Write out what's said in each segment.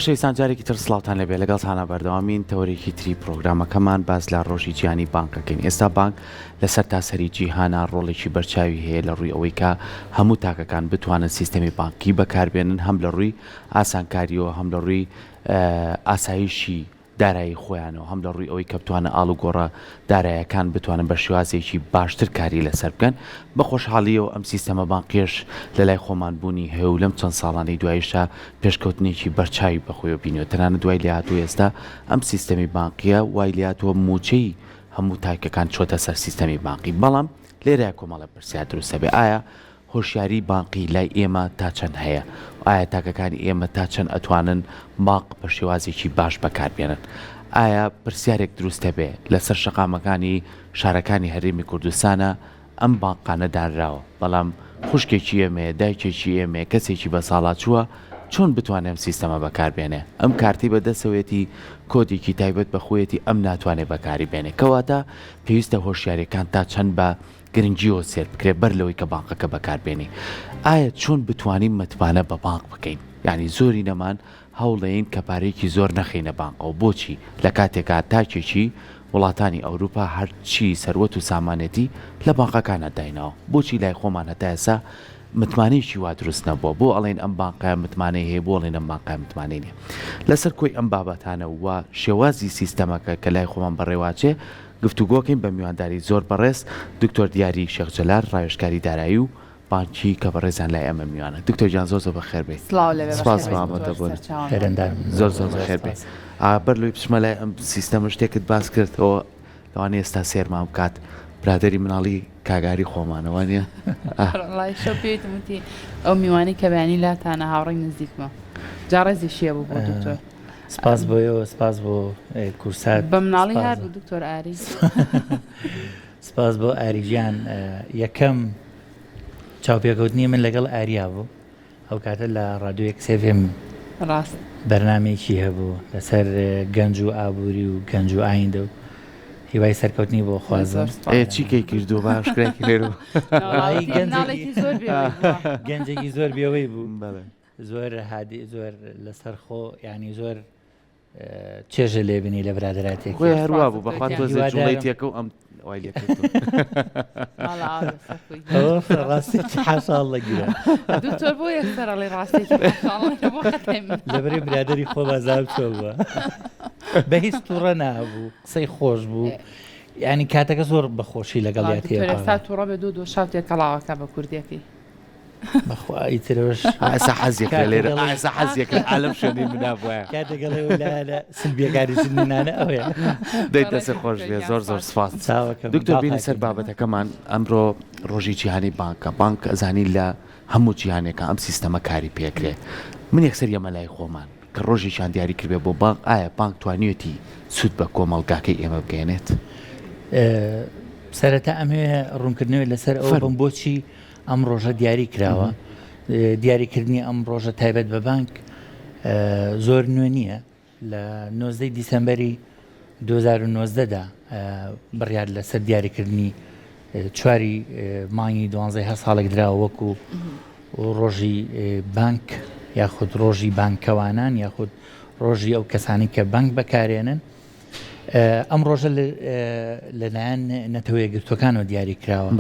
خۆشەویستان جارێکی تر سڵاوتان لێبێ لەگەڵتانە بەردەوامین تەوەرێکی تری پرۆگرامەکەمان باس لە ڕۆژی جیهانی بانک ئەکەین ئێستا بانک لە سەرتاسەری جیهانا ڕۆڵێکی بەرچاوی هەیە لە ڕووی ئەوەی کە هەموو تاکەکان بتوانن سیستەمی بانکی بەکاربێنن هەم لە ڕووی ئاسانکاریەوە هەم لە ڕووی ئاسایشی دارایی خۆیانەوە، هەم لە ڕووی ئەوەی کە بتوانن ئاڵوگۆڕە دارایەکان بتوانن بە شێوازێکی باشتر کاری لەسەر بکەن. بە خۆشحاڵییەوە ئەم سیستەمە بانقییەش لە لای خۆمان بوونی هەیە و لەم چەند ساڵانەی دواییشا پێشکەوتنێکی بەرچاوی بە خۆیەوە بینیوە. تەنانەت وای لێهاتووە ئێستا ئەم سیستەمی بانقییە وای لێهاتووە مووچەی هەموو تاکەکان چۆتە سەر سیستەمی بانقی. بەڵام لێرەیا کۆمەڵێ پرسیار دروست دەبێ، ئایا هۆشیاری بانقی لای ئێمە تا چەند هەیە؟ ئایا تاکەکانی ئێمە تا چەند ئەتوانن بانق بە شێوازێکی باش بەکار بێنن؟ ئایا پرسیارێک دروست دەبێ لەسەر شەقامەکانی شارەکانی هەرێمی کوردستانە ئەم بانقانە دانراوە بەڵام خوشکێکی ئێمەیە دایکێکی ئێمەیە کەسێکی بەساڵاچووە چۆن بتوانێ ئەم سیستەمە بەکار بێنێ؟ ئەم کارتەی بەدەستەوەیەتی کۆدێکی تایبەت بە خۆیەتی ئەم ناتوانێ بەکاری بێنێ کەواتە پێویستە هۆشیاریەکان تا چەند بە گرنگیەوە سێر بکرێت بەر لەوەی کە بانقەکە بەکار بێنی ئایا چۆن بتوانین متمانە بە بانق بکەین یانی زۆری نەمان هەوڵەین کە پارەیەکی زۆر نەخەینە بانقەوە بۆچی لە کاتێکا تاکێکی وڵاتانی ئەوروپا هەرچی سەروەت و سامانێتی لە بانقەکانا دایناوە بۆچی لای خۆمان هەتا ئێستا متمانەیەکی وا دروست نەبووە بۆ ئەڵێن ئەم بانقەیە متمانەی هەیە بۆ ئەڵێن ئەم بانقەیە متمانەی نیە لەسەر کۆی ئەم بابەتانە و شێوازی سیستەمەکە کە لای خۆمان بەڕێوەئەچێ گفتوگۆکەین بە میوانداری زۆر بەڕێز دکتۆر دیاری شێخ جەلال ڕاوێژکاری دارایی و بانکی کە بەڕێزیان لای ئێمە میوانە دکتۆر گیان زۆر زۆر بەخێر بێی سڵاو لەوێ سپاس بەخێر بۆ بێی ئامادە دکتۆر بوون سەرچاوم. خێرەندارم زۆر زۆر زۆر بەخێر بێی سپاس. ئا بەر لەوەی بچمە لای ئەم سیستەمە شتێکت باس کرد ئەوە لەوانەیە ئێستا سێرمان بکات برادەری مناڵی کاک ئاری خۆمانە وانیە؟ ئا. وەڵای شەو پێیتم وتی ئەو میوانەی کە بەیانی لاتانە هاوڕێی نزیکمە جا ڕێزیشی هەبوو بۆ دکتۆر. سپاس بۆ ئێوە سپاس بۆ کورسات بە مناڵی هار بوو دکتۆر ئاری. سپاس بۆ ئاری گیان یەکەم چاوپێکەوتنی من لەگەڵ ئاریا بوو ئەو کاتە لە ڕادیۆ ئێکس ئێف ئێم ڕاست بەرنمەیەکی هەبوو لەسەر گەنج و ئابووری و گەنج و ئایندە و هیوای سەرکەوتنی بۆ خوازم. ئێ چی کەی کردووە با ئاشکرای کەی لێرە. گەنجێکی زۆر بێوەی بووە. گەنجێکی زۆر بێوەی بوو. زۆر هادی زۆر لەسەر خۆ یانی زۆر چێژە لێ بینی لە برادەراتێک خۆی هەروا بوو بەخوا تۆزێ جوڵەی تێکە و ئەم وای لێ کرد. ڕاستێکی حاشا اللە گیرا دکتۆر بۆ یەکسەر ئەڵێ ڕاستێکی حاشا اللە بۆ خەتای من لەبەری برادەری خۆ بازار چۆ بووە بە هیچ تووڕە نابوو قسەی خۆش بوو ینی کاتەکە زۆر بەخۆشی لەگەڵ دکتۆر ئێستا تووڕە بێ دوو دۆشاو تێکەڵاوەکە بە کوردیەکەی بەخوا ئیترەوەش ئێستا حەزێک لە لێرە ئێستا حەزێک لە عالم شوێنی منا بوایە کاتێک ئەڵێ لایەنە سلبیەکانی ژنانە ئەوەیە دەی دەست خۆش بێ زۆر زۆر سپاس چاوەکەم دکتۆر بینە سەر بابەتەکەمان ئەمڕۆ ڕۆژی جیهانی بانکە بانک ئەزانی لە هەموو جیهانێکە ئەم سیستەمە کاری پێکرێ من یەکسەر یەمە لای خۆمان کە ڕۆژێکیان دیاری کردبێ بۆ بانک ئایا بانک توانیوێتی سوود بە کۆمەڵگاکەی ئێمە بگەیەنێت؟ سەرەتا ئەمەوێ ڕوونکردنەوەی لەسەر ئەوە بم بۆچی ئەم ڕۆژە دیاری کراوە دیاریکردنی ئەم ڕۆژە تایبەت بە بانک زۆر نوێ نییە لە 19 دیسەمبەری 2009 دا بڕیار لەسەر دیاریکردنی چواری مانگی دوانزەی هەر ساڵێک دراوە وەکو ڕۆژی بانک یاخود ڕۆژی بانکەوانان یاخود ڕۆژی ئەو کەسانی کە بانک بەکارێنن ئەم ڕۆژە لەلایەن نەتەوە یەکگرتووەکانەوە دیاری کراوە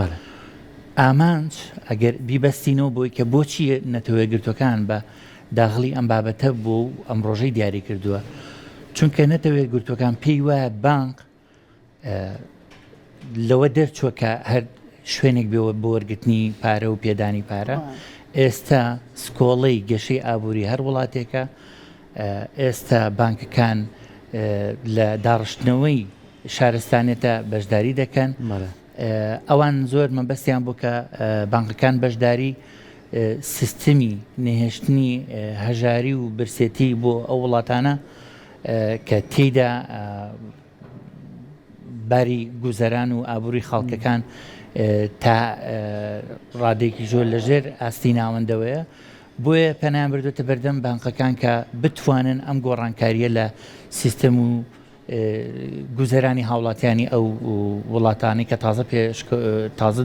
ئامانج ئەگەر بیبەستینەوە بۆی کە بۆچی نەتەوە یەکگرتووەکان بە داغڵی ئەم بابەتە بوو و ئەم ڕۆژەی دیاری کردووە چونکە نەتەوە یەکگرتووەکان پێی وایە بانک لەوە دەرچووە کە هەر شوێنێک بێ بۆ وەرگرتنی پارە و پێدانی پارە ئێستا سکۆڵەی گەشەی ئابووری هەر وڵاتێکە ئێستا بانکەکان لە داڕشتنەوەی شارستانێتە بەشداری دەکەن ئەوان زۆر مەبەستیان بوو کە بانکەکان بەشداری سیستمی نەهێشتنی هەژاری و برسێتی بۆ ئەو وڵاتانە کە تێیدا باری گوزەران و ئابووری خەڵکەکان تا ڕادێکی زۆر لەژێر ئاستی ناوەندەوەیە بۆیە پەنایان بردوێتە بەردەم بانقەکان کە بتوانن ئەم گۆڕانکاریە لە سیستەم و گوزەرانی هاوڵاتیانی ئەو وڵاتانی کە تازە پێش تازە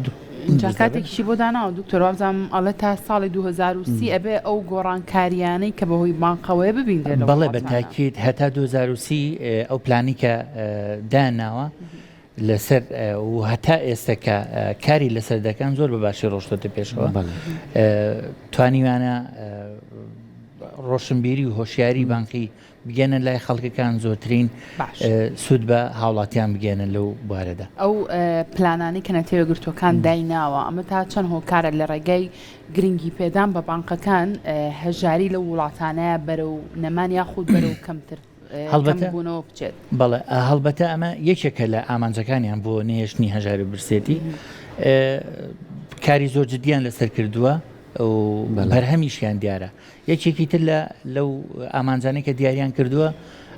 ئینجا کاتێکیشی بۆ داناوە دکتۆر وابزانم ئەڵێ تا ساڵی 2030 ئەبێ ئەو گۆڕانکاریانەی کە بەهۆی بانقەوەیە ببینرێت لە بەڵێ بە وڵاتانە. تاکید هەتا 2030 ئەو پلانی کە داناوە لەسەر و هەتا ئێستا کە کاری لەسەر دەکەن زۆر بە باشی ڕۆشتۆتە پێشەوە توانیوانە ڕۆشنبیری و هۆشیاری بانقی بگەنە لای خەڵکەکان زۆرترین سوود بە هاوڵاتیان بگەێنن لەو بوارەدا. ئەو پلانانەی کە نەتەوە یەکگرتووەکان دایناوە ئەمە تا چەند هۆکارە لە ڕێگای گرنگی پێدان بە بانقەکان هەژاری لەو وڵاتانەیە بەرەو نەمان یاخود بەرەو کەمتر هەڵبەتە بوونەوە بچێت؟ بەڵێ هەڵبەتە ئەمە یەکێکە لە ئامانجەکانیان بۆ نەهێشتنی هەژاری و برسێتی کاری زۆر جدیان لەسەر کردووە و بەرهەمیشیان دیارە یەکێکی تر لە لەو ئامانجانەی کە دیاریان کردووە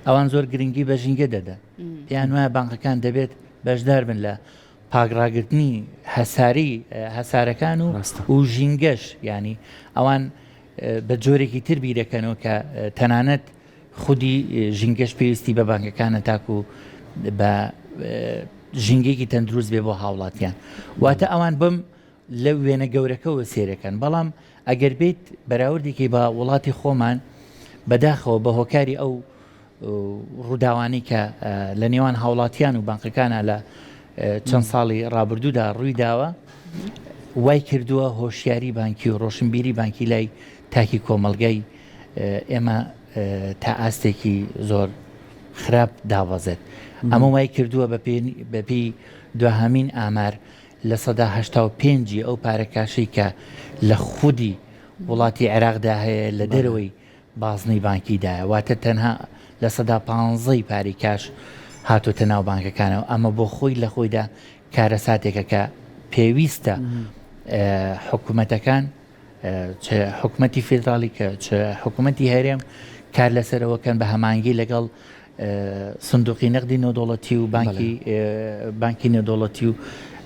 ئەوان زۆر گرنگی بە ژینگە دەدەن پێیان وایە بانقەکان دەبێت بەشدار بن لە پاکڕاگرتنی هەساری هەسارەکان و و ژینگەش ینی ئەوان بە جۆرێکی تر بیرەکەنەوە کە تەنانەت خودی ژینگەش پێویستی بە بانکەکانە تاکو بە ژینگەیەکی تەندروست بێ بۆ هاوڵاتیان واتە ئەوان بم لە وێنە گەورەکەوە سێرەکەن بەڵام ئەگەر بێیت بەراوردێکی بە وڵاتی خۆمان بەداخەوە بە هۆکاری ئەو ڕووداوانەی کە لە نێوان هاوڵاتیان و بانقەکانە لە چەند ساڵی ڕابردوودا ڕووی داوە وای کردووە هۆشیاری بانکی و ڕۆشنبیری بانکی لای تاکی کۆمەلگای ئێمە تا ئاستێکی زۆر خراپ دابەزێت ئەمە وای کردووە بەپێی دواهەمین ئامار 85% ی ئەو پارە کاشەی کە لە خودی وڵاتی عێراقدا هەیە لە دەرەوەی بازنەی بانکیدایە، واتە تەنها 15% ی پارەی کاش هاتۆتە ناو بانکەکانەوە، ئەمە بۆ خۆی لە خۆیدا کارەساتێکە کە پێویستە حکومەتەکان چ حکومەتی فیدراڵی کە چ حکومەتی هەرێم کار لەسەرەوە کەن بە هەمانگی لەگەڵ سندوقی نەقدی نێودەوڵەتی و بانکی بانکی نێودەوڵەتی و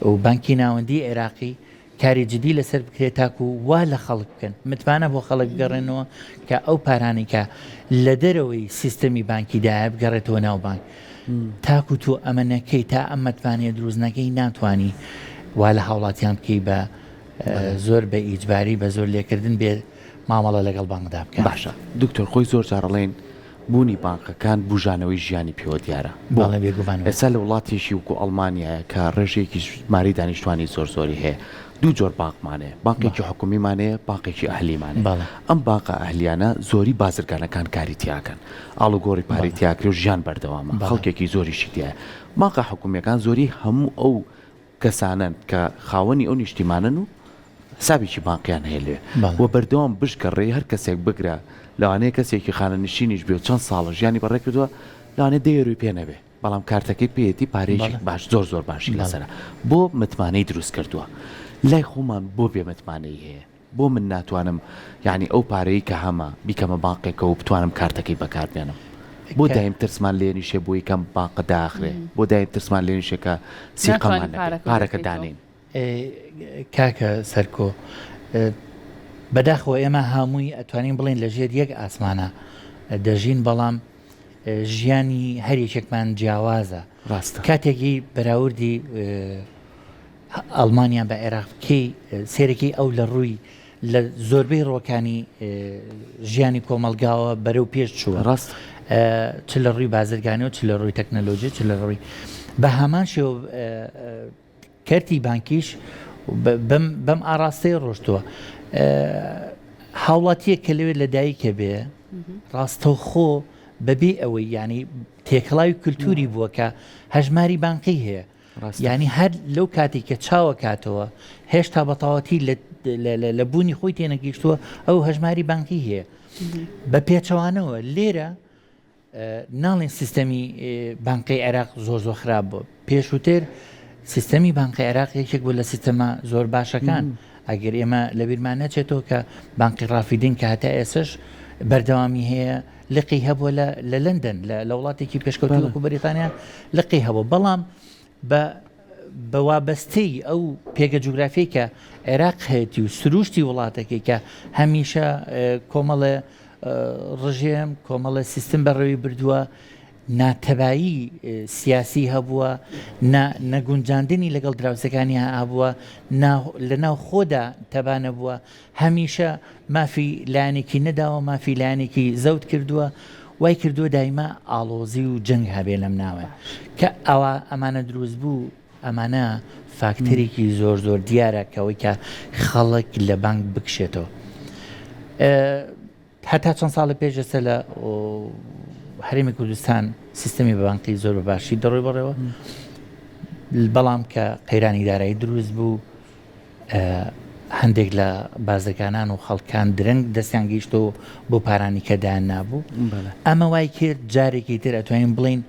و بانکی ناوەندی عێراقی کاری جدی لەسەر بکرێت تاکو وا لە خەڵک بکەن متمانە بۆ خەڵک بگەڕێنەوە کە ئەو پارانی کە لە دەرەوەی سیستەمی بانکیدایە بگەڕێتەوە ناو بانک تاکو تۆ ئەمە نەکەی تا ئەم متمانەیە دروست نەکەی ناتوانی وا لە هاوڵاتیان بکەی بە زۆر بە ئیجباری بە زۆر لێکردن بێ مامەڵە لەگەڵ بانکدا بکات. باشە دکتۆر خۆی زۆر جار ئەڵێن بوونی بانقەکان بوژانەوەی ژیانی پێوە دیارە بۆ؟ بەڵێ بێگومان وایە. ئێستا لە وڵاتێکی وەکو ئەڵمانیایە کە ڕێژەیەکی ژمارەی دانیشتوانی زۆر زۆری هەیە دوو جۆر بانقمان هەیە بانقێکی حکومیمان هەیە بانقێکی ئەهلیمان هەیە بەڵێ. ئەم بانقە ئەهلیانە زۆری بازرگانەکان کاری تیاکەن ئاڵوگۆڕی پارەی بەڵێ. تیاکرێ و ژیان بەردەوامە بەڵێ. خەڵکێکی زۆریشی تیایە بانقە حکومیەکان زۆری هەموو ئەو کەسانەن کە خاوەنی ئەو نیشتیمانەن و حسابێکی بانقیان هەیە لەوێ و بەردەوام بشگەڕێی هەر کەسێک بگرە لەوانەیە کەسێکی خانەنشینیش بێ و چەند ساڵە ژیانی بەڕێ کردووە لەوانەیە دە یۆرۆی پێ نەبێ بەڵام کارتەکەی پێیەتی پارەیەکی باش زۆر زۆر باشی لەسەرە بۆ متمانەی دروست کردووە لای خۆمان بۆ بێ متمانەیی هەیە بۆ من ناتوانم یانی ئەو پارەی کە هەمە بیکەمە بانقێکەوە و بتوانم کارتەکەی بەکار بێنم بۆ دایم ترسمان لێ نیشێ بۆی کەم بانقە داخرێ بۆ دایم ترسمان لێ نیشێ کە سیقەمان نەبێ پارەکە دانێین. کاکە سەرکۆ بەداخەوە ئێمە هەمووی ئەتوانین بڵێین لە ژێر یەک ئاسمانە دەژین بەڵام ژیانی هەر یەکێکمان جیاوازە ڕاستە کاتێکی بەراوردی ئەڵمانیا بە عێراق بکەی سێرەکی ئەو لە ڕووی لە زۆربەی ڕۆکانی ژیانی کۆمەلگاوە بەرەو پێش چووە ڕاست چ لە ڕووی بازرگانی و چ لە ڕووی تەکنەلۆژی چ لە ڕووی بە هەمان شێوە کەرتی بانکیش بەم ئاراستەیە ڕۆشتووە هاوڵاتیەک کە لەوێ لەدایکە بێ ڕاستەوخۆ بەبێ ئەوەی ینی تێکەڵاوی کولتوری بووە کە هەژماری بانقی هەیە ینی هەر لەو کاتی کە چاوە کاتەوە هێشتا بەتەواتی لە بوونی خۆی تێنەگەیشتووە ئەو هەژماری بانقی هەیە بە پێچەوانەوە لێرە ناڵێن سیستەمی بانقی عێراق زۆر زۆر خراپ بوو پێشووتر سیستەمی بانقی عێراق یەکێک بوو لە سیستەمە زۆر باشەکان ئەگەر ئێمە لەبیرمان نەچێتەوە کە بانقی ڕافیدین کە هەتا ئێسش بەردەوامی هەیە لقی هەبووە لە لەندەن لە وڵاتێکی پێشکەوتوو وەکو بەریتانیا لقی هەبوو بەڵام بە بە وابەستەی ئەو پێگە جوگرافیەی کە عێراق هەیەتی و سروشتی وڵاتەکەی کە هەمیشە کۆمەڵێ ڕژێم کۆمەڵە سیستم بەڕێوی بردووە. ناتەبایی سیاسی هەبووە، نە نەگونجاندنی لەگەڵ دراوسێکانی هەبووە، نا لەناو خۆدا تەبا نەبووە، هەمیشە مافی لایەنێکی نەداوە، مافی لایەنێکی زەوت کردووە، وای کردووە دایمە ئاڵۆزی و جەنگ هەبێ لەم ناوە. کە ئەوە ئەمانە دروست بوو، ئەمانە فاکتەرێکی زۆر زۆر دیارە کەەوەی کە خەڵک لە بانک بکشێتەوە. هەتا چەند ساڵی پێش ئێستا لە هەرێمی کوردستان سیستەمی بانقی زۆر بە باشی دەڕۆی بەڕێوە بەڵام کە قەیرانی دارایی دروست بوو هەندێک لە بازرگانان و خەڵکان درەنگ دەستیان گەیشتەوە بۆ پارانی کە دایان نابوو ئەمە وای کرد جارێکی تر ئەتوانین بڵین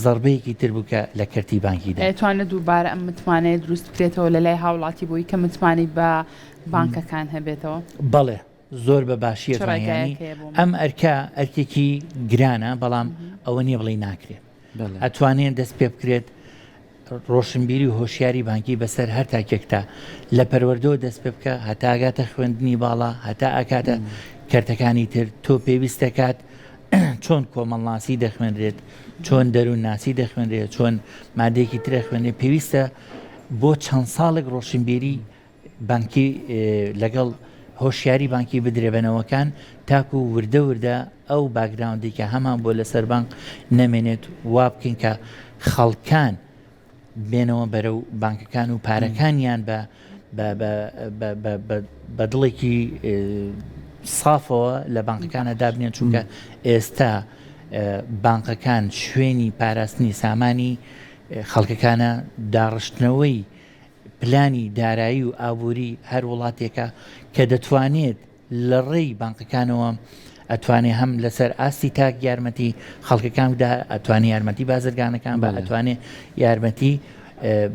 زەربەیەکی تر بوو کە لە کەرتی بانکی دا. ئەتوانرێت دووبارە ئەم متمانەیە دروست بکرێتەوە لە لای هاوڵاتی بۆی کە متمانەی بە بانکەکان هەبێتەوە؟ بەڵێ زۆر بە باشی ئەتوانین یانی ئەم ئەرکە ئەرکێکی گرانە بەڵام ئەوە نییە بڵێی ناکرێت ئەتوانێت دەست پێ بکرێت ڕۆشنبیری و هۆشیاری بانکی بەسەر هەر تاکێکتا لە پەروەردەوە دەست پێ بکە هەتا ئەگاتە خوێندنی باڵا هەتا ئەکاتە کەرتەکانی تر تۆ پێویست دەکات چۆن کۆمەڵناسی دەخوێنرێت چۆن دەروونناسی دەخوێنرێت چۆن مادەیەکی ترە خوێنێ پێویستە بۆ چەند ساڵێک ڕۆشنبیری بانکی لەگەڵ هۆشیاری بانکی بدرێ بە نەوەکان تاکو وردە وردە ئەو background ی کە هەمان بۆ لەسەر بانک نەمێنێت وا بکەین کە خەڵکان بێنەوە بەرەو بانکەکان و پارەکانیان بە بە دڵێکی سافەوە لە بانکەکانە دابنێن چونکە ئێستا بانقەکان شوێنی پاراستنی سامانی خەڵکەکانە داڕشتنەوەی پلانی دارایی و ئابووری هەر وڵاتێکە کە دەتوانێت لە ڕێی بانقەکانەوە ئەتوانێ هەم لەسەر ئاستی تاک یارمەتی خەڵکەکان بدا ئەتوانێ یارمەتی بازرگانەکان بە ئەتوانێ یارمەتی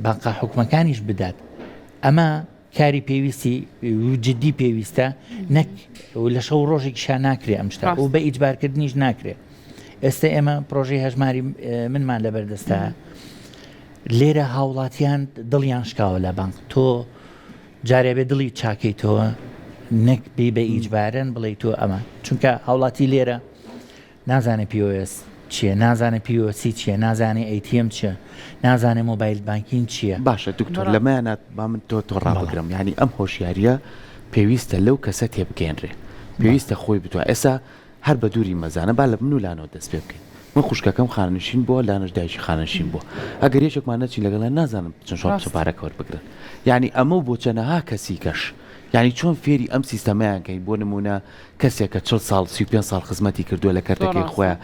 بانقە حکومەکانیش بدات ئەمە کاری پێویستی جددی پێویستە نەک لە شەو ڕۆژێکیشا ناکرێ ئەم شتە و بە ئیجبارکردنیش ناکرێ ئێستا ئێمە پرۆژەی هەژماری منمان لەبەردەستە لێرە هاوڵاتیان دڵیان شکاوە لە بانق تۆ جارێ بێ دڵی چاکەیتەوە نەک بی بە ئیجبارن بڵێ تۆ ئەمە چونکە هاوڵاتی لێرە نازانێ POS چییە نازانێ POC چییە نازانێ ATM چییە نازانێ mobile banking چییە. باشە دکتۆر لەمەیانا با من تۆ تۆ ڕابگرم یانی ئەم هۆشیاریە پێویستە لەو کەسە تێبگەیەنرێ پێویستە خۆی بتوان ئێستا هەر بە دووری مەزانە با لە من و لانەوە دەست پێ بکەین من خوشکەکەم خانەنشین بووە لانەش دایکی خانەنشین بووە ئەگەر یەکێکمان نەچین لەگەڵیان نازانم چەند شۆڕ بچە پارەکە وەربگرن یعنی ئەمە و بۆ چەنەها کەسی کەش یعنی چۆن فێری ئەم سیستەمەیان کەین بۆ نمونە کەسێک کە 40 ساڵ 35 ساڵ خزمەتی کردووە لە کەرتەکەی خۆیان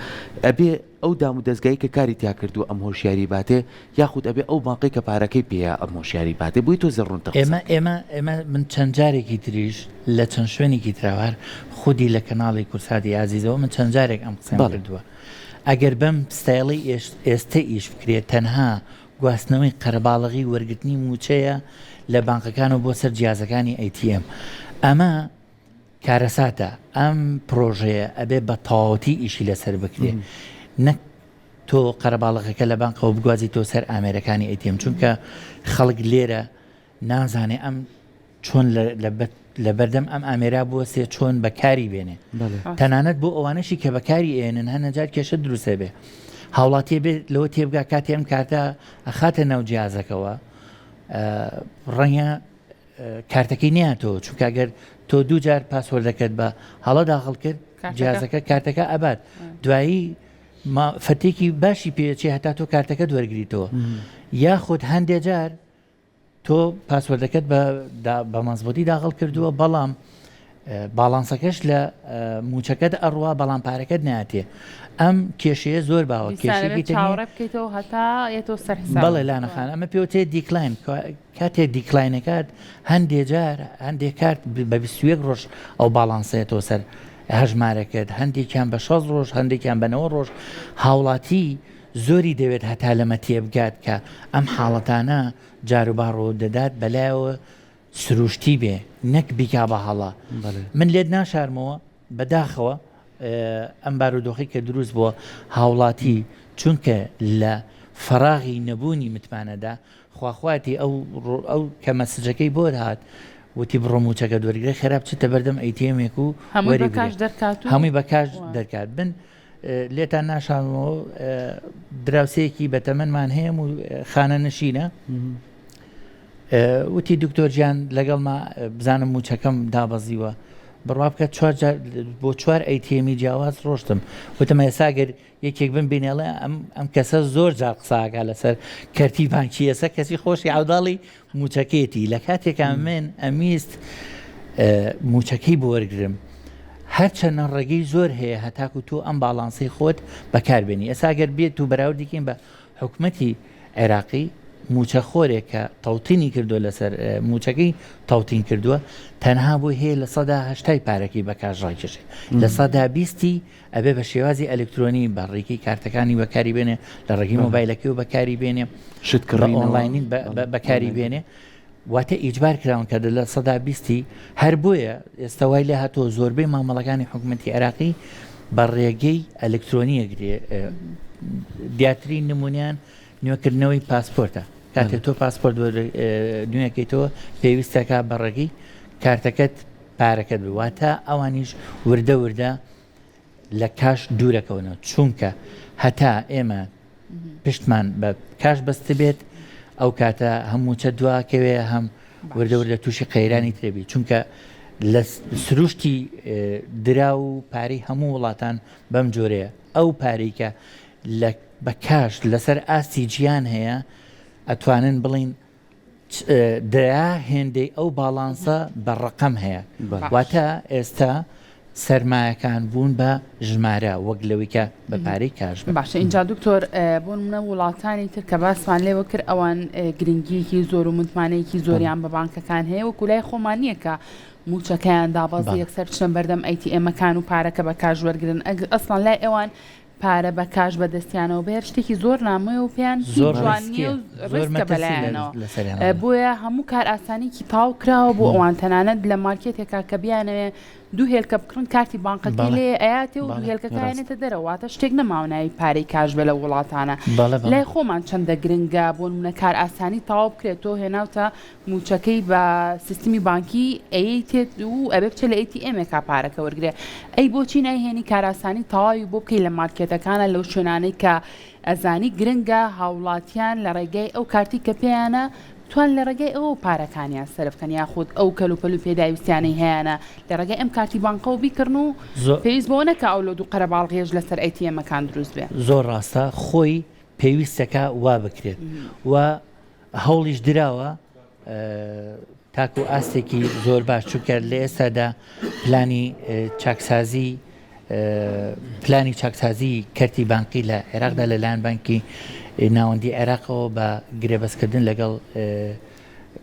ئەبێ ئەو دام و دەزگای کە کاری تیا کردووە ئەم هۆشیاری باتێ یاخود ئەبێ ئەو بانقەی کە پارەکەی پێیە ئەم هۆشیاری باتێ بۆی تۆزێ ڕوونتر قسە ئێمە ئێمە ئێمە من چەند جارێکی تریش لە چەند شوێنێکی تراوە هەر خودی لە کەناڵی کورساتی ئازیزەوە من چەند جارێک ئەم قسەم بەڵێ. کردووە ئەگەر بەم ستایڵەی ئێستە ئیش بکرێت تەنها گواستنەوەی قەرەباڵغی وەرگرتنی مووچەیە لە بانقەکانەوە بۆ سەر جیازەکانی ATM ئەمە کارەساتە ئەم پرۆژەیە ئەبێ بە تەواوەتی ئیشی لەسەر بکرێ نەک تۆ قەرەباڵغەکە لە بانقەوە بگوازیتەوە سەر ئامێرەکانی ATM چونکە خەڵک لێرە نازانێ ئەم چۆن لە بەردەم ئەم ئامێرا بوەسێ چۆن بەکاری بێنێ تەنانەت بۆ ئەوانەشی کە بەکاری ئێنن هەنەجار کێشە دروستە بێ هاوڵاتیە بێت لەوە تێبگا کاتێ ئەم کارتە ئەخاتە ناو جیازەکەوە ڕەنگە کارتەکەی نەیاتەوە چونکە گەر تۆ دوو جار password ەکەت بە هەڵە داخڵ کرد جیازەکە کارتەکە ئەبات دوایی فەتێکی باشی پێچێ هەتا تۆ کارتەکە دوەرگریتەوە یاخود هەندێ جار تۆ password ەکەت بە مەزبوتی داخڵ کردووە بەڵام balance ەکەش لە موچەکەت ئەڕوا بەڵام پارەکەت ناتێ ئەم کێشەیە زۆر باوە کێشەیەکی چاوەڕێ بکەیتەوە هەتا یەتەوە سەر حساب بەڵێ لانەخان ئەمە پێوتێ decline کاتێ decline ەکات هەندێ جار هەندێ کارت بە 21 ڕۆژ ئەو balance ەیەتەوە سەر هەژمارەکەت هەندێکیان بە 6 ڕۆژ هەندێکیان بە 9 ڕۆژ هاوڵاتی زۆری دەوێت هەتا لەمە تێبگات کە ئەم حاڵەتانە جاروبار ڕوودەدات بەلایەوە سروشتی بێ نەک بیکا بە هەڵە من لێت ناشارمەوە بەداخەوە ئەم بارودۆخی کە دروست بووە هاوڵاتی چونکە لە فەراغی نەبوونی متمانەدا خواخواتی ئەو ئەو کە message ەکەی بۆ هات وتی بڕۆ موچەکە دوەرگرە خێرا بچێتە بەردەم ATM ێک و هەمووی بە cash دەرکات هەمووی بە cash دەرکات بن. لێتان ناشانەوە دراوسەیەکی بەتەمەنمان هەیە و خانە نشینە وتی دکتۆر گیان لەگەڵما بزانم موچەکەم دابەزیوە بڕوا بکە چوار جار بۆ چوار ئەیتیێمی جیاواز ڕۆشتم وتم ئێستا گەر یەکێک بم بینێڵێ ئەم ئەم کەسە زۆر جار قساکە لەسەر کەرتی بانکی ئێستا کەسی خۆشی عوداڵی موچەکەیەتی لە کاتێکا من ئەمیست موچەکەی بۆ وەرگرم هەرچەنە ڕێگەی زۆر هەیە هەتاکو تۆ ئەم باڵانسی خۆت بەکاربێنی ئێستا گەر بێت و بەراوردیکەین بە حکومەتی عێراقی مووچەخۆرێک کە تەوتینی کردووە لەسەر مووچەکەی تەوتین کردووە تەنها بۆی هەیە 80% پارەکەی بە کاش ڕاکێشێ 20% ئەبێ بە شێوازی ئەلکترۆنی بە ڕێگەی کارتەکانی بەکاری بێنێ لە ڕێگەی مۆبایلەکەی و بەکاری بێنێ شتکڕی ئۆنلاینین بەکاری بێنێ واتە ئیجبار کراون کە 20% هەر بۆیە ئێستا وای لێ هاتووە زۆربەی مامەڵەکانی حکوومەتتی عێراقی بە ڕێگەی ئەلکترۆنیە گرێ دیارترین نمونیان نوێکردنەوەی پاسپۆرتە کاتێک تۆ پاسپۆرت نوێکەیتەوە پێویستەکە بە ڕێگەی کارتەکەت پارەکەت بواتە ئەوانیش وردە وردە لە کاش دوورەکەونەوە چونکە هەتا ئێمە پشتمان بە کاش بەستبێت ئەو کاتە هەم موچە دواکەوێ هەم وردە وردە تووشی قەیرانی ترەبی چونکە لە سروشتی درا و پارەی هەموو وڵاتان بەم جۆرەیە ئەو پارەی کە لە بە کاش لەسەر ئاستی جیان هەیە ئەتوانن بڵین دەیا هێندەی ئەو باڵانسە بە ڕەقەم هەیە واتە ئێستا سەرمایەکان بوون بە ژمارە وەک لەوەی کە بە پارەی کاش بن. باشە ئینجا دکتۆر بۆ نمونە وڵاتانی تر کە باسمان لێوە کرد ئەوان گرنگیەکی زۆر و متمانەیەکی زۆریان بە بانکەکان هەیە وەکو لای خۆمان نییە کە موچەکەیان دابەزی یەکسەر بچنە بەردەم ئەی تی ئێمەکان و پارەکە بە کاش وەرگن ئەسڵان لای ئەوان پارە بە کاش بە دەستیانەوە بێت شتێکی زۆر نامۆیە و پێیان هیچ زۆر جوان ڕیسکیە نییە و زۆر ڕیسکە مەترسی لە بەلایانەوە لەسەریان بەڵێ. بۆیە هەموو کارئاسانیکی تەواو کراوە بۆ ئەوان تەنانەت لە مارکێتێکا کە بیانەوێ دوو هێلکە بکڕن کارتی بانقەکەی بەڵێ لێ ئەیاتێ و دوو بەڵێ هێلکەکە ڕاست. ئەیەنێتە دەرەوە واتە شتێک نەماوە ناوی پارەی کاش بێ لەو وڵاتانە بەڵێ بەڵێ. لای خۆمان چەندە گرنگە بۆ نمونە کارئاسانی تەواو بکرێت تۆ هێناوتە مووچەکەی بە سیستمی بانکی ئەیەیتێت و ئەبێ بچێت لە ئەی تی ئێمێکا پارەکە وەرگرێ ئەی بۆچی نایهێنی کارئاسانی تەواوی بۆ بکەی لە مارکێتەکانا لەو شوێنانەی کە ئەزانی گرنگە هاوڵاتیان لە ڕێگای ئەو کارتی کە پێیانە بتوان لە ڕێگای ئەوەوە پارەکانیان سەرف بکەن یاخود ئەو کەلوپەل و پێداویستیانەی هەیانە لە ڕێگای ئەم کارتی بانقەوە بیکڕن و پێویست بەوە نەکا ئەو لۆد و قەرەباڵغیەش لەسەر ئەی تی ئێمەکان دروست بێ. زۆر ڕاستە خۆی پێویستەکا وا بکرێت و هەوڵیش دراوە تاکو ئاستێکی زۆر باش چونکە لە ئێستادا پلانی چاکسازی پلانی چاکسازی کەرتی بانقی لە عێراقدا لەلایەن بانکی ناوەندی عێراقەوە بە گرێبەستکردن لەگەڵ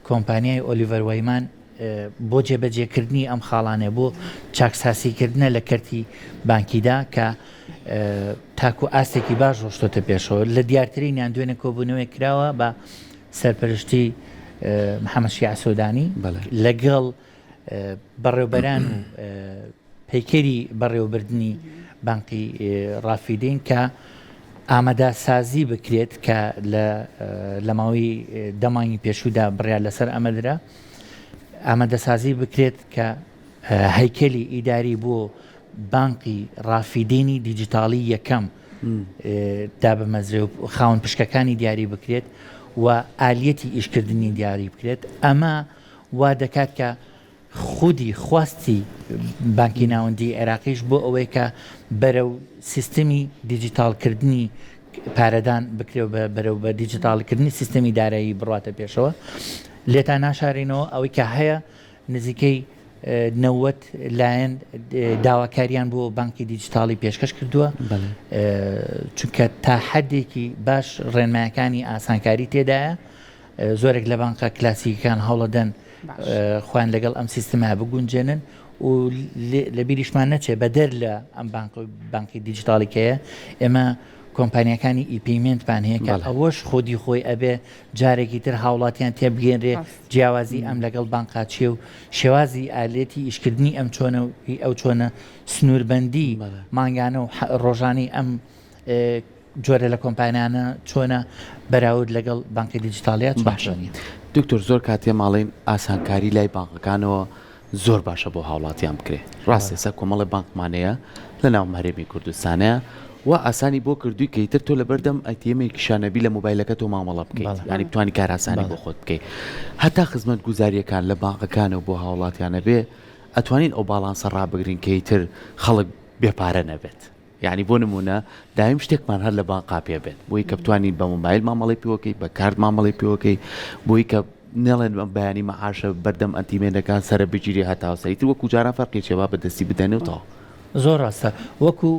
کۆمپانیای ئۆلیڤەر وایمان بۆ جێبەجێکردنی ئەم خاڵانەیە بۆ چاکساسیکردنە لە کەرتی بانکیدا کە تاکو ئاستێکی باش ڕۆشتۆتە پێشەوە لە دیارترینیان دوێنێ کۆبوونەوەی کراوە بە سەرپەرشتی محەممەد شیع سۆدانی لەگەڵ بەڕێوبەران و پەیکەری بەڕێوەبردنی بانقی ڕافیدین کە ئامادەسازی بکرێت کە لە ماوەی دە مانگی پێشوودا بڕیار لەسەر ئەمە درا، ئامادەسازی بکرێت کە هەیکەلی ئیداری بۆ بانقی ڕافیدینی دیجیتاڵی یەکەم دابمەزرێ و خاوەن پشکەکانی دیاری بکرێت و ئالیەتی ئیشکردنی دیاری بکرێت، ئەمە وا دەکات کە خودی خواستی بانکی ناوەندیی عێراقیش بۆ ئەوەیە کە بەرەو سیستمی دیجیتاڵکردنی پارەدان بکرێ و بەرەو بە دیجیتاڵکردنی سیستمی دارایی بڕواتە پێشەوە. لێتان ناشارینەوە ئەوەی کە هەیە نزیکەی 90 لایەن داواکاریان بۆ بانکی دیجیتاڵی پێشکەش کردووە چونکە تا حدێکی باش ڕێنمایەکانی ئاسانکاری تێدایە زۆرێک لە بانقە کلاسیکەکان هەوڵەدەن خۆیان لەگەڵ ئەم سیستمە بگونجێنن و لە بیریشمان نەچێ بەدەر لە ئەم بانک بانکی دیجیتاڵی کەیە ئێمە کۆمپانیەکانی e-payment مان هەیە کە ئەوەش خۆدی خۆی ئەبێ جارێکی تر هاوڵاتیان تێبگەێنرێ جیاوازی ئەم لەگەڵ بانقا چیە و شێوازی ئالێتی ئیشکردنی ئەم چۆنە و هی ئەو چۆنە سنووربندی مانگانە و ڕۆژانی ئەم جۆرە لە کۆمپانیانە چۆنە بەراورد لەگەڵ بانقی دیجیتاڵیا چۆن باشە چۆنیە؟ دکتۆر زۆر کات ئێمە ئەڵێین ئاسانکاری لای بانقەکانەوە زۆر باشە بۆ هاوڵاتیان بکرێ ڕاستە ئێستا کۆمەڵێ بانقمان هەیە لە ناو هەرێمی کوردستانەیە. وا ئاسانی بۆ کردووی کە ئیتر تۆ لەبەردەم ATM ێکیشا نەبی لە مۆبایلەکە تۆ مامەڵە بکەیت یانی بتوانی کارئاسانی بۆ خۆت بکەیت هەتا خزمەتگوزارییەکان لە بانقەکانەوە بۆ هاوڵاتیان نەبێ ئەتوانین ئەو باڵانسە ڕابگرین کە ئیتر خەڵک بێ پارە نەبێت یانی بۆ نمونە دایم شتێکمان هەر لە بانقا پێ بێت بۆی کە بتوانین بە مۆبایل مامەڵەی پێوەکەی بە کارت مامەڵەی پێوەکەی بۆی کە نەڵێن ئەم بەیانی مەعاشە بەردەم ئەنتیمێنەکان سەرە بگیرێ هەتاو سەر ئیتر وەکو جاران فەرقی چیە با بە دەستی بدەنێ و تەواو. زۆر ڕاستە وەکو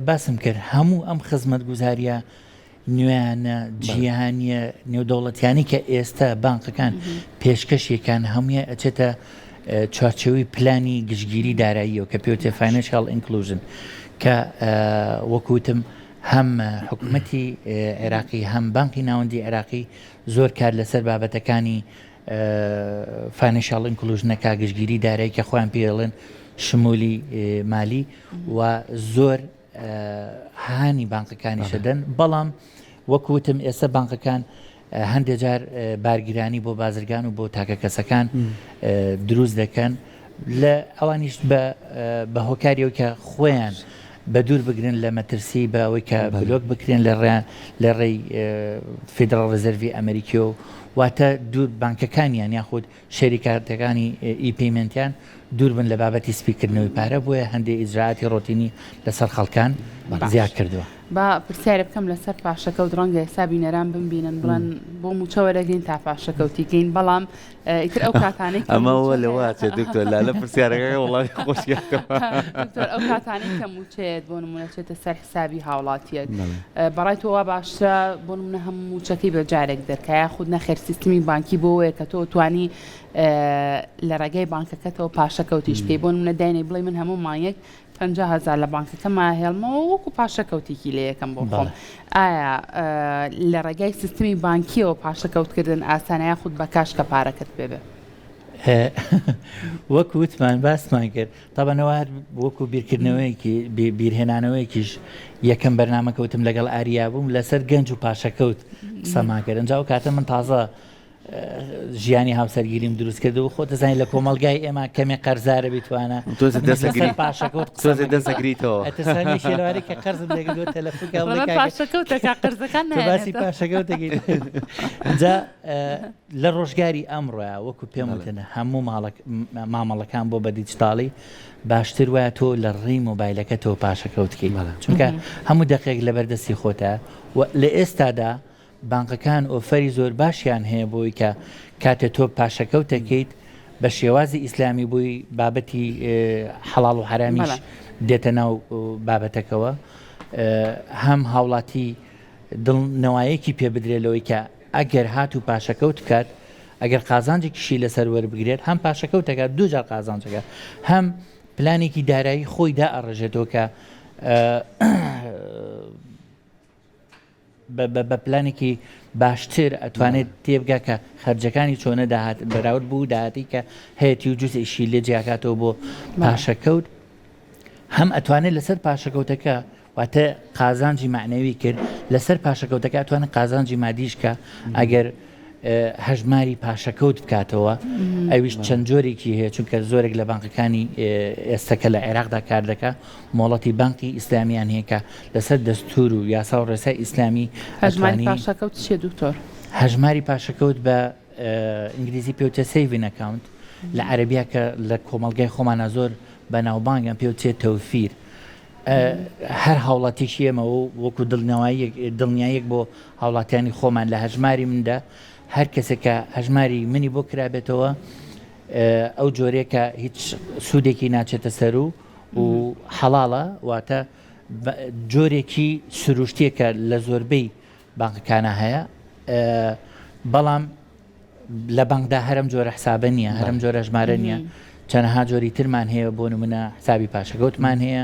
باسم کرد هەموو ئەم خزمەتگوزاریە نوێیانە جیهانیە نێودەوڵەتیانی کە ئێستا بانقەکان پێشکەشیەکان هەموویان ئەچێتە چوارچێوەی پلانی گشتگیری داراییەوە کە پێوتێ financial inclusion کە وەکوتم هەم حکوومەتی عێراقی هەم بانقی ناوەندی عێراقی زۆر کار لەسەر بابەتەکانی financial inclusion ەکە گشتگیری دارایی کە خۆیان پێڵێن شمولی مالی و زۆر هانی بانقەکانی شەدەن بەڵام وەکوتم ئێستا بانقەکان هەندێک جار بارگرانی بۆ بازرگان و بۆ تاکە کەسەکان دروست دەکەن لە ئەوانیش بە هۆکاری ئەوەی کە خۆیان بە دوور بگرن لە مەترسی بە ئەوەی کە بلۆک بکرێن لە ڕێیان لە ڕێی فیدراڵ ڕزەرڤی ئەمریکیەوە واتە دوور بانکەکانیان یاخود شەریکاتەکانی e-payment یان دوور بن لە بابەتی سپیکردنەوەی پارە بۆیە هەندێک ئیجرائاتی ڕۆتینی لەسەر خەڵکان زیاد کردووە. با پرسیارێ بکەم لەسەر پاشەکەوت ڕەنگە ئێستا بینەران بمبینن بڵێن بۆ مووچە وەرەگرین تا پاشەکەوتی کەین بەڵام ئیتر ئەو کاتانەی کە ئەمە مووچە وە لەوە هەیە ئەچێت دکتۆر لالە پرسیارەکەکە وەڵامی خۆشیاتەوە. دکتۆر ئەو کاتانەی کە مووچەیەت بۆ نموونە چێتە سەر حسابی هاوڵاتیەک بەڵێ. بەڕای تۆ وا باشترە بۆ نموونە هەموو مووچەکەی بە جارێک دەرکا یاخود نەخێر سیستمی بانکی بۆ وەیە کە تۆ توانی لە ڕێگای بانکەکەتەوە پاشەکەوتیش بکەی بۆ نموونە داینێ بڵێ من هەموو مانگێک 50 هەزار لە بانکەکەما هێڵمەوە وەکو پاشەکەوتێکی لێ یەکەم بۆ خۆم بەڵێ. ئایا لە ڕێگای سیستمی بانکیەوە پاشەکەوتکردن ئاسانە یاخود بە کاش کە پارەکەت پێ بێ؟ وەک وتمان باسمان کرد تابەن ئەوە هەر وەکو بیرکردنەوەیەکی بیرهێنانەوەیەکیش یەکەم بەرنامە کەوتم لەگەڵ ئاریا بووم لەسەر گەنج و پاشەکەوت قسەمان کرد ئەنجا ئەو کاتە من تازە ژیانی هاوسەرگیریم دروست کرد و خۆ دەزانین لە کۆمەڵگای ئێمە کەمێ قەرزارە بیتوانە تۆزێ دەستەگری پاشەکەوت تۆزێ دەستەگریتەوە ئەترسانێکی لەوانەی کە قەرزم لێگردووە تەلەفۆن کە بڵێ کاکە پاشەکەوتەکە قەرزەکان تۆ باسی نایەنێتەوە. پاشەکەوتەکەی جا لە ڕۆژگاری ئەمڕۆیا وەکو پێم وتن هەموو ماڵەک مامەڵەکان بۆ بە دیجیتاڵی باشتر وایە تۆ لە ڕێی مۆبایلەکەتەوە پاشەکەوت کەیت چونکە هەموو دەقێک لەبەر دەستی خۆتە و لە ئێستادا بانقەکان ئۆفەری زۆر باشیان هەیە بۆی کە کاتێ تۆ پاشەکەوت دەکەیت بە شێوازی ئیسلامی بووی بابەتی حەڵاڵ و حەرامیش دێتە ناو بابەتەکەوە هەم هاوڵاتی دڵنەوایەکی پێ بدرێت لەوەی کە ئەگەر هاتوو پاشەکەوت بکات ئەگەر قازانجێکیشی لەسەر وەربگرێت هەم پاشەکەوت دەکات دووجار قازانجەکە هەم پلانێکی دارایی خۆی دائەڕێژێتەوە کە بە پلانێکی باشتر ئەتوانێت تێبگا کە خەرجەکانی چۆنە داهات بەراورد بوو داهاتی کە هەیەی و جزئیشی لێ جیاکاتەوە بۆ پاشەکەوت هەم ئەتوانێت لەسەر پاشەکەوتەکە واتە قازانجی مەعنەوی کرد لەسەر پاشەکەوتەکە ئەتوانێت قازانجی مادیش کە ئەگەر هەژماری پاشەکەوت بکاتەوە ئەویش چەند جۆرێکی هەیە چونکە زۆرێک لە بانقەکانی ئێستا کە لە عێراقدا کار دەکا مۆڵەتی بانقی ئیسلامیان هەیە کە لەسەر دەستور و یاسا و ڕێسای ئیسلامی هەژماری پاشەکەوت چیە دکتۆر؟ هەژماری پاشەکەوت بە ئینگلیزی پێوتە saving account لە عەربیا کە لە کۆمەڵگای خۆمانە زۆر بەناوبانگە پێوتێ تەوفیر هەر هاوڵاتیکی ئێمە و وەکو دڵنەواییەک دڵنیاییەک بۆ هاوڵاتیانی خۆمان لە هەژماری مندا هەر کەسێک کە هەژماری منی بۆ کرابێتەوە ئەو جۆرەیە کە هیچ سوودێکی ناچێتە سەر و و حەڵاڵە واتە جۆرێکی سروشتیە کە لە زۆربەی بانقەکانە هەیە بەڵام لە بانکدا هەر ئەم جۆرە حسابە نییە، هەر ئەم جۆرە ژمارە نییە، چەنەها جۆری ترمان هەیە بۆ نمونە حسابی پاشەکەوتمان هەیە،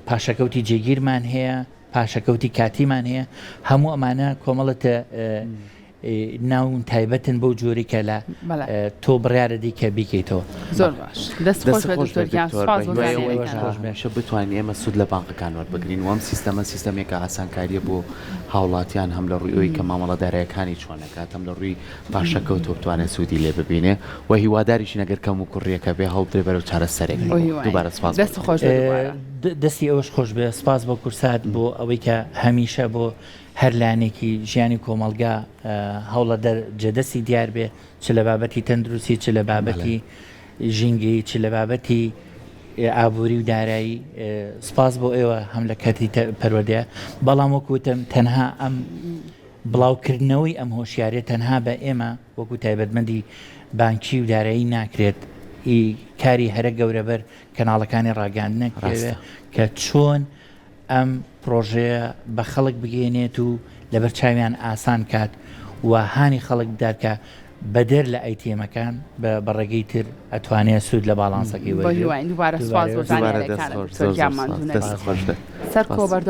پاشەکەوتی جێگیرمان هەیە، پاشەکەوتی کاتیمان هەیە، هەموو ئەمانە کۆمەڵەتە. ناون تایبەتن بەو جۆری کە لە تۆ بڕیارە دی کە بیکەیتەوە. زۆر باش دەست خۆش بێت دکتۆر گیان سوپاس بۆ زانیاریەکانت. هەمیشە بتوانین ئێمە سوود لە بانقەکان وەربگرین و ئەم سیستەمە سیستەمێکە ئاسانکاریە بۆ هاوڵاتیان هەم لە ڕووی ئەوەی کە مامەڵە دارایەکانی چۆن ئەکات هەم لە ڕووی پاشەکەوتەوە بتوانێت سوودی لێ ببینێ و هیواداریشین ئەگەر کەم و کوڕیەکە بێ هەوڵ بدرێ بەرەو چارەسەرێک بڕۆ. دووبارە سوپاس بۆ دەست خۆش بێت دووبارە. دەستی ئێوەش خۆش بێ سوپاس بۆ کورسات بۆ ئەوەی کە هەمیشە بۆ هەر لایەنێکی ژیانی کۆمەڵگا هەوڵە دەر جێدەستی دیار بێ چ لە بابەتی تەندروستی چ لە بابەتی ژینگەیی چ لە بابەتی ئابووری و دارایی سپاس بۆ ئێوە هەم لە کەرتی پەروەردەیە بەڵام وەکو وتم تەنها ئەم بڵاوکردنەوەی ئەم هۆشیاریە تەنها بە ئێمە وەکو تایبەتمەندی بانکی و دارایی ناکرێت ئی کاری هەرە گەورە بەر کەناڵەکانی ڕاگەاندنە کە چۆن ئەم پڕۆژەیە بە خەڵک بگەیەنێت و لەبەر چاویان ئاسان کات و هانی خەڵک بدات کە بەدەر لە ئەی تی ئێمەکان بە ڕێگەی تر ئەتوانێت سوود لە باڵانسەکەی وەرگرێت. بەهیواین دووبارە سوپاس بۆ زانیاریەکانت دکتۆر گیان ماندوو نەبیت. سەرکەوە بەردەوام.